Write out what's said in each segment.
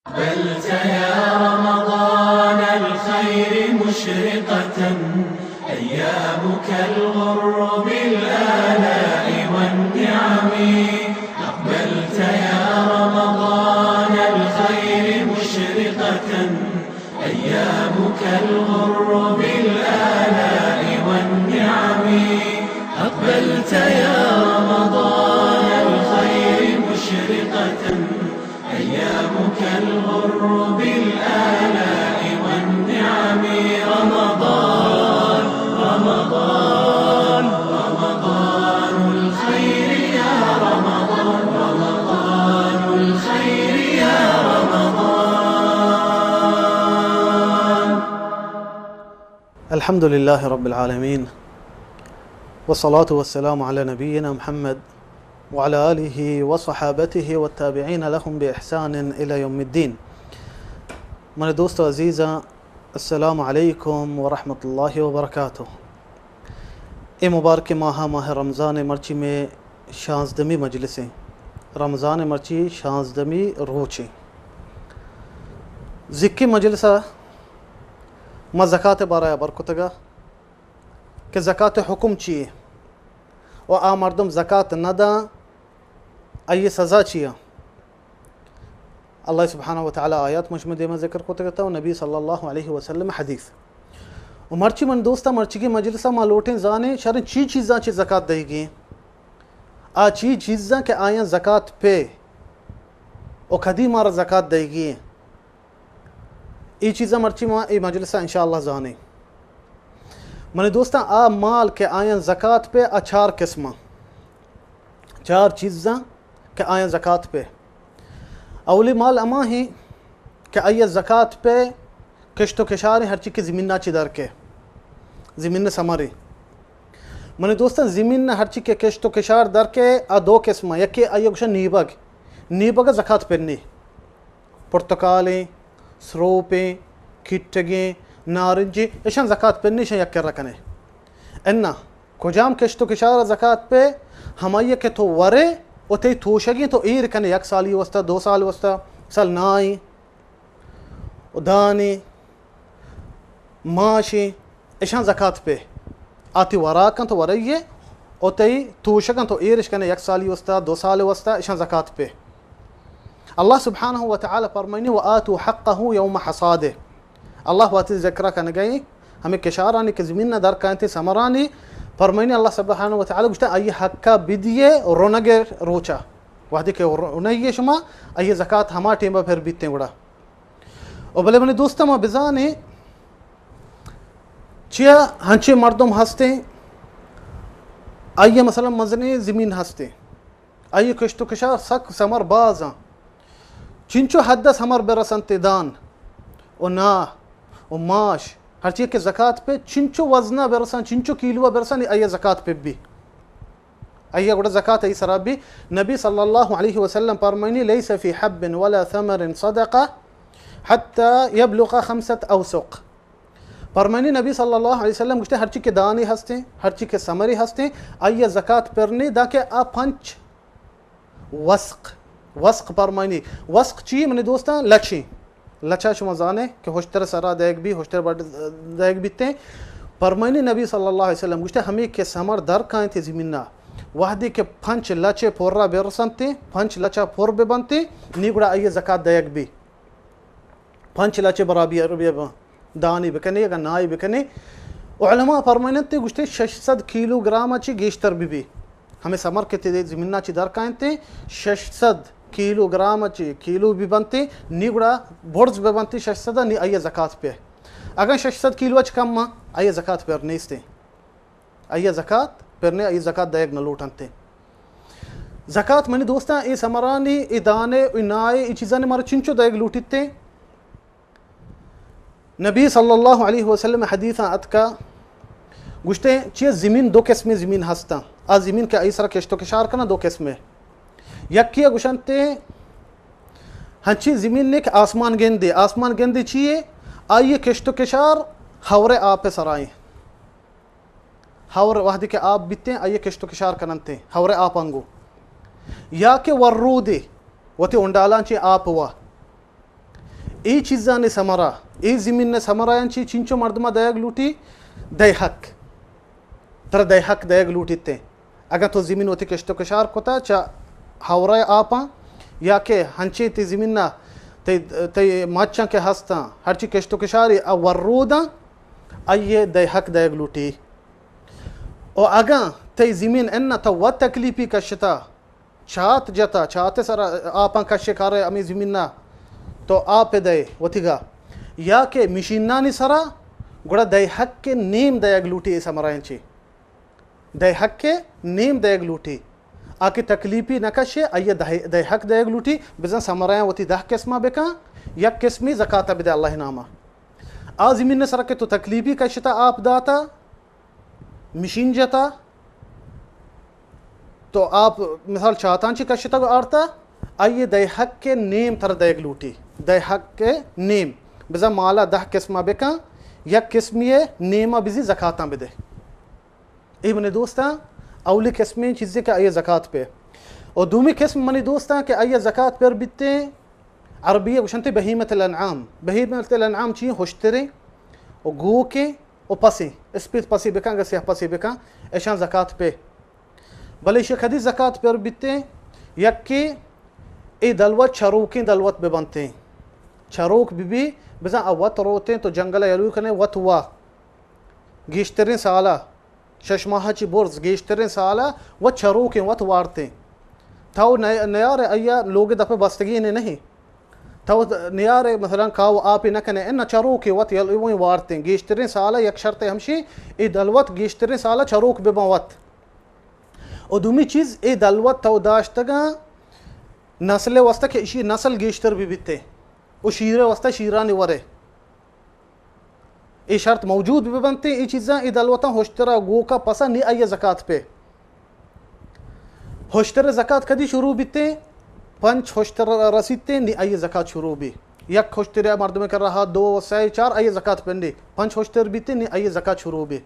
أقبلت يا رمضان الخير مشرقة، أيامك الغر بالآلاء والنعم. أقبلت يا رمضان الخير مشرقة، أيامك الغر بالآلاء والنعم. أقبلت يا رمضان الخير مشرقة، أيامك الغر بالآلاء والنعم. رمضان، رمضان، رمضان الخير يا رمضان، رمضان الخير يا رمضان. الحمد لله رب العالمين، والصلاة والسلام على نبينا محمد وعلى آله وصحابته والتابعين لهم بإحسان إلى يوم الدين. من دوست عزیزاں، السلام علیکم ورحمۃ اللہ وبرکاتہ. اے مبارک ماہ، ماہ رمضان، مرچی میں شانزدمی مجلس ہیں. رمضان مرچی شانزدمی روچ ہیں. ذکی مجلس ما زکات بارہ بر کتگا کہ زکات حکم چیے و آ مردم زکات نہ داں، آئی سزا چیاں؟ اللہ سبحانہ و تعالی آیات مشم دیما ذکر کتگتا و نبی صلی اللہ علیہ وسلم حدیث. و مرچی من دوستا، مرچی کی مجلسا ما لوٹیں زانیں شریں چی چیزاں چی زکات دئیگی؟ آ چی چیزاں کہ آیاں زکات پہ و کدی مارا زکات دئیگی؟ اے چیزاں مرچی ما اے مجلسا انشاءاللہ زانیں. منی دوستاں، آ مال کہ آیاں زکات پہ، آ چار قسماں، چار چیزاں کہ آیاں زکات پہ. اولی مال ہما ہیں کہ آئی زکات پہ کشت و کشار ہیں، ہرچی کہ زمینا چی در کے، زمین ثمرے. منی دوستاں، زمین ہرچی کہ کشت و کشار در کے، آ دو قسم ہیں. یکی آئی گوشن نیبگ، نیبگ زکات پہ نہیں. پرتکالیں، سروپیں، کٹگیں، نارنجیں، اشان زکات پہ نہیں، اشان یک کرا کنے. انا کجام کشت و کشار زکات پہ؟ ہمائی کہ تو ورے و تئی توشگیں تو ایر کنے، یک سالی واسطہ، دو سال واسطہ، سال نائیں و دانیں، ماشیں، اشان زکات پہ. آتی وراکاں تو ورئیے و تئی توشگاں تو ایرش کنے، یک سالی واسطہ، دو سال واسطہ، اشان زکات پہ. اللہ سبحانہ و تعالی فرمائنی: وآتوا حقه يوم حصاده. اللہ واتی ذکرہ کنگئی ہمیں کشارانی کہ زمین نہ در کائنتے ثمرانی، فرمائنی اللہ سبحانہ و تعالی گوشتا آئی حقا بدیے رونگے روچا. وحدی کہ رونگے شما، آئی زکات ہما ٹیمہ پھر بیتیں گڑا. و بلے منی دوستاں، ما بزانیں، چیا ہنچیں مردم ہستیں، آئی مثلاً مزنیں زمین ہستیں، آئی کشت و کشار سک ثمر بازاں، چنچو حد ثمر برسنت دان و نا و ماش، ہرچی کہ زکات پہ چنچو وزنہ برسن، چنچو کیلو برسن، آئی زکات پہ بی. آئی گڑا زکات آئی سرا بی. نبی صلی اللہ علیہ وسلم فرمائنی: ليس في حب ولا ثمر صدقة حتى يبلغ خمسة أوسق. فرمائنی نبی صلی اللہ علیہ وسلم گوشتے، ہرچی کہ دانے ہستیں، ہرچی کہ ثمرے ہستیں، آئی زکات پر نہیں، داں کہ آ پنچ وسق، وسق فرمائنی. وسق چی منی دوستاں؟ لچیں. لچا شما زانے کہ ہشتر سرا دئیگ بی، ہشتر بڈ دئیگ بیتے. فرمائنی نبی صلی اللہ علیہ وسلم گوشتے، ہمیں کہ ثمر در کائنتے زمینا، وحدی کہ پنچ لچے پورا برسنتے، پنچ لچا پر ببنتے، نی گڑا آئی زکات دئیگ بی. پنچ لچے برابر بی، دانی بکنے، اگر نائی بکنے. علماء فرمائنتے، گوشتے، شش سد کیلو گرام چی گیشتر بی بی. ہمیں ثمر کہ تیدے زمینا چی در کائنتے، شش سد کیلو گرام چی کیلو بی بنتے، نی گڑا برز بی بنتے شش سد، نی آئی زکات پہ. اگر شش سد کیلو چی کم، آئی زکات پر نیستے. آئی زکات پر نے، آئی زکات دئیگ نہ لوٹنتے. زکات منی دوستاں، اے ثمرانی، اے دانے، اے نائے، اے چیزانی مارا چنچو دئیگ لوٹیتے؟ نبی صلی اللہ علیہ وسلم حدیثاں اتکا، گوشتے، چیئے زمین دو قسمیں زمین ہستاں. آ زمین کہ آئی سرا کشت و کشار کنا، دو قسمیں. یکی گوشنتے ہنچی زمین نے کہ آسمان گندے. آسمان گندے چیئے؟ آئی کشت و کشار ہورے آپ سرائیں. ہور وہدے کہ آپ بیتیں، آئی کشت و کشار کننتے، ہورے آپ انگو. یا کہ ورودے، وتی انڈالان چی آپ وا. اے چیزانی ثمرہ، اے زمین ثمرہ انچی چنچو مردمہ دئیگ لوٹی؟ دئے حق۔ ترا دئے حق دئیگ لوٹیت۔ اگاں تو زمین وتی کشت و کشار کتا چہ ہورہ آپاں، یا کہ ہنچیں تی زمین نا تی، تی مچاں کہ ہستاں، ہرچی کشت و کشاری ا وروداں، آئیے دئے حق دئیگ لوٹی۔ و اگاں تئی زمین اناں تو وت تکلیپی کشتا، چات جتا، چات سر آپاں کشے کارے ہمیں زمین نا تو آپ دئے وتیگا، یا کہ مشینانی سرا، گڑا دئے حق نیم دئیگ لوٹی اے ثمرہ انچی۔ دئے حق نیم دئیگ لوٹی۔ آ کہ تکلیپی نہ کشے، آئیے دئے، دئے حق دئیگ لوٹی، بزاں ثمرہ وتی دہ قسمہ بکن، یک قسمی زکاتا بدے اللہ ناما۔ آ زمین سرا کہ تو تکلیپی کشتا آپ داتا، مشین جتا، تو آپ مثال چاتاں چی کشتگ آرتا، آئیے دئے حق نیم تر دئیگ لوٹی، دئے حق نیم، بزاں مالا دہ قسمہ بکن، یک قسمی نیمہ بزی زکاتاں بدے۔ اے منی دوستاں، اولی قسمیں چیزے کہ آئیے زکات پہ۔ و دومی قسم منی دوستاں کہ آئیے زکات پر بیتے، عربی گوشنتے بہیمت الانعام۔ بہیمت الانعام چی؟ ہشتریں و گوکیں و پسیں، اسپیت پسی بکن، اگر سیاہ پسی بکن، اشان زکات پہ۔ بلے ایشی کدی زکات پر بیتے؟ یکے اے دلوت چروکیں دلوت ببنتے۔ چروک ببی، بزاں آ وت روتیں تو جنگل یلو کنے وت وا۔ گیشتریں سالا، شش ماہ چی برز، گیشتریں سالا و چروکیں وت وارتیں۔ تو نی-، نیارے ایا لوگ دپ بستگی نے نہیں۔ تو نیارے مثلاً کاو آپی نہ کنے، انہ چروکیں وت یل-، وارتیں۔ گیشتریں سالا یک شرط ہمشی، اے دلوت گیشتریں سالا چروک ببن وت۔ و دومی چیز، اے دلوت تو داشتگاں نسل واسطہ کہ اشی نسل گیشتر بی بیتے و شیر واسطہ شیرانی ورے۔ اے شرط موجود بہ بنتے، اے چیزاں، اے دلوتاں ہشترا گوکا پسا نی آئی زکات پہ۔ ہشتر زکات کدی شروع بیتے؟ پنچ ہشتر رسیتے نی آئی زکات شروع بی۔ یک ہشتر مردم کرا ہا، دو، سہ، چار، آئی زکات پنڈی۔ پنچ ہشتر بیتے نی آئی زکات شروع بی۔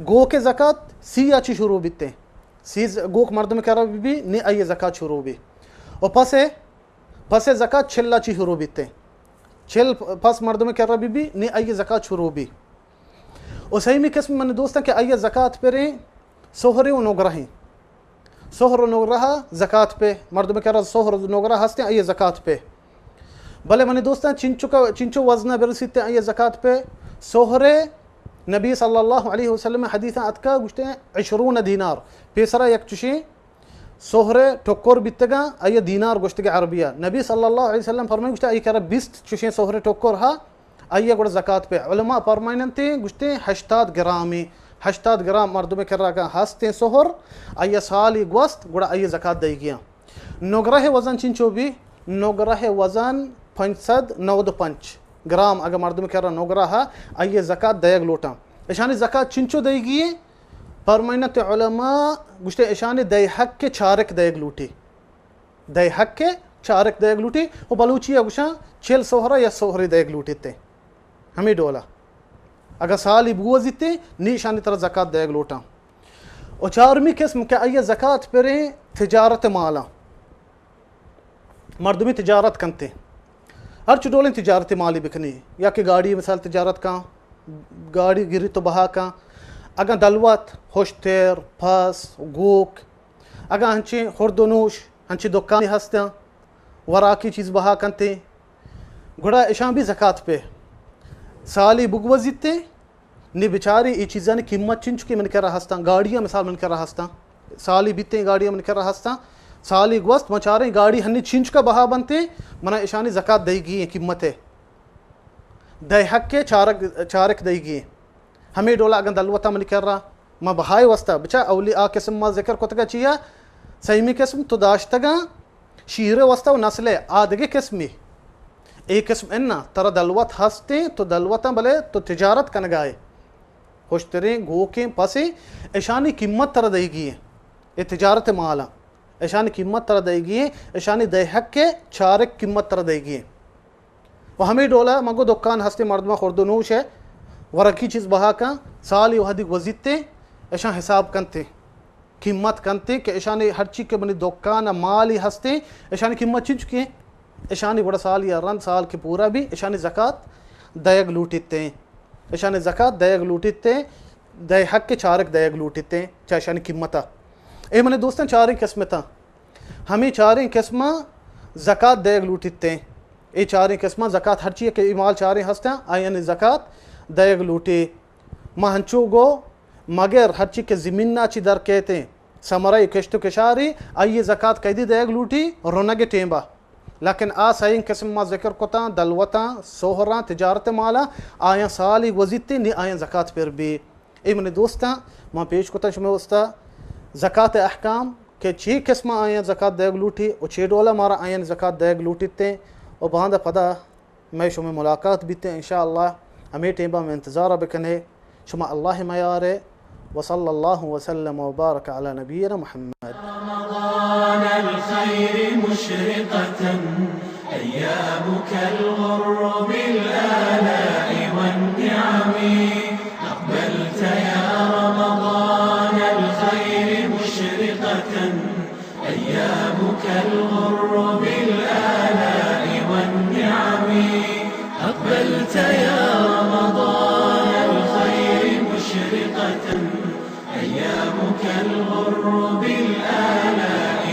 گوک زکات سی آ چی شروع بیتے؟ سی ز-، گوک مردم کرا بی بی نی آئی زکات شروع بی۔ و پسے پس زکات چل ء چی شروع بیت انت۔ چل پس مردم کرا بی بی، نی آئی زکات شروع بی۔ و سیمی قسم من دوستاں کہ آئی زکات پریں سہریں و نگرہیں۔ سہر و نگرہ زکات پہ، مردم کرا سہر و نگرہ ہستیں، آئی زکات پہ۔ بلے من دوستاں چنچو کا، چنچو وزن برسیت آئی زکات پہ۔ سہرے نبی صلی اللہ علیہ وسلم حدیثاں اتکا گوشتے ہیں عشرون دینار۔ پیسرا یک چشیں سہرے ٹکر بیتگاں، آئی دینار گوشتگ عربیہ۔ نبی صلی اللہ علیہ وسلم فرمائے گوشتے، آئی کرا بیست چشیں سہرے ٹکر ہا، آئی گڑا زکات پہ۔ علماء فرمائنتے گوشتے ہشتاد گرامی، ہشتاد گرام مردم کرا کہ ہستیں سہر، آئی سالی گوست، گڑا آئی زکات دئیگیاں۔ نگرہ وزن چنچو بی؟ نگرہ وزن پنچ سد نود و پنچ گرام، اگر مردم کرا نگرہ ہا، آئی زکات دئیگ لوٹاں۔ اشانی زکات چنچو دئیگی؟ فرمائنت علماء گوشتے اشانی دئے حق چارک دئیگ لوٹی۔ دئے حق چارک دئیگ لوٹی و بلوچی ء گوشاں چل سہرا یا سہری دئیگ لوٹیت۔ ہمیں ڈولا اگاں سالی بگوزیت، نی اشانی ترا زکات دئیگ لوٹاں۔ و چارمی قسم کہ آئی زکات پریں تجارت مالاں۔ مردمی تجارت کنتے، ہرچ ڈولیں تجارت مالی بکنی، یا کہ گاڑی مثال تجارت کن، گاڑی گری تو بہا کن، اگاں دلوت، ہشتر، پس، گوک، اگاں ہنچیں خرد و نوش، ہنچیں دکانی ہستاں، وراکی چیز بہا کنتے، گڑا اشاں بھی زکات پہ۔ سالی بگوزیتے، نی بچاری اے چیزانی قیمت چنچکے من کرا ہستاں، گاڑیاں مثال من کرا ہستاں، سالی بیتیں گاڑیاں من کرا ہستاں، سالی گوست من چاریں گاڑی ہنی چنچکا بہا بنتے، منا اشانی زکات دئیگی ایں قیمت ء۔ دئے حق ء چارک، چارک دئیگی ایں۔ ہمے ڈولا اگاں دلوتا من کرا، ما بہائے واسطہ بچا اولی آ قسم ما ذکر کتگا چیا، سیمی قسم تو داشتگاں شیر واسطہ و نسل ء آ دگہ قسمی۔ اے قسم انا ترا دلوت ہستیں، تو دلوتاں بلے تو تجارت کنگائے۔ ہشتریں، گوکیں، پسیں، اشانی قیمت ترا دئیگی ایں۔ اے تجارت مالاں۔ اشانی قیمت ترا دئیگی ایں، اشانی دئے حق ء چارک قیمت ترا دئیگی ایں۔ و ہمے ڈولا من گو دکان ہستیں مردماں خورد و نوش ء ورکی چیز بہا کن، سالی وہدی گوزیتیں، اشاں حساب کنتیں، قیمت کنتیں کہ اشانی ہرچی کہ منی دکان ء مالی ہستیں، اشانی قیمت چنچکیں۔ اشانی گڑا سالی ءَ رند سال کہ پورا بی، اشانی زکات دئیگ لوٹیتیں۔ اشانی زکات دئیگ لوٹیتیں، دئے حق چارگ دئیگ لوٹیتیں، چہ اشانی قیمت ءَ۔ اے منی دوستاں چاریں قسم اتاں۔ ہمے چاریں قسماں زکات دئیگ لوٹیتیں۔ اے چاریں قسماں زکات ہرچی کہ اے مال چاریں ہستاں، آیانی زکات دئیگ لوٹی۔ ما ہنچو گو مگر ہرچی کہ زمین ءَ چی در کیتیں، ثمرہ کشت و کشاری، آئی زکات کیدی دئیگ لوٹی؟ Wrong Temba. لیکن آ سئیں قسم ما ذکر کتاں، دلوتاں، سہراں، تجارت مالاں، آیاں سالی گوزیتیں، نی آیاں زکات پر بی۔ اے منی دوستاں، ما پیش کتاں شمئے واسطہ زکات احکام کہ چی قسم آیاں زکات دئیگ لوٹی و چی ڈولا مارا آیاں زکات دئیگ لوٹیتیں و باندا پدا مئے شمئے ملاقات بیتیں انشاءاللہ۔ ہمے ٹیمبا مئے انتظار بکنے۔ شما اللہ میارے۔ وصلی اللہ وسلم وبارک علی نبینا محمد۔ رمضان الخير مشرقة، أيامك الغر بالآلاء والنعم. أقبلت يا رمضان الخير مشرقة، أيامك الغر بالآلاء والنعم. أقبلت يا رمضان الخير مشرقة، أيامك الغر بالآلاء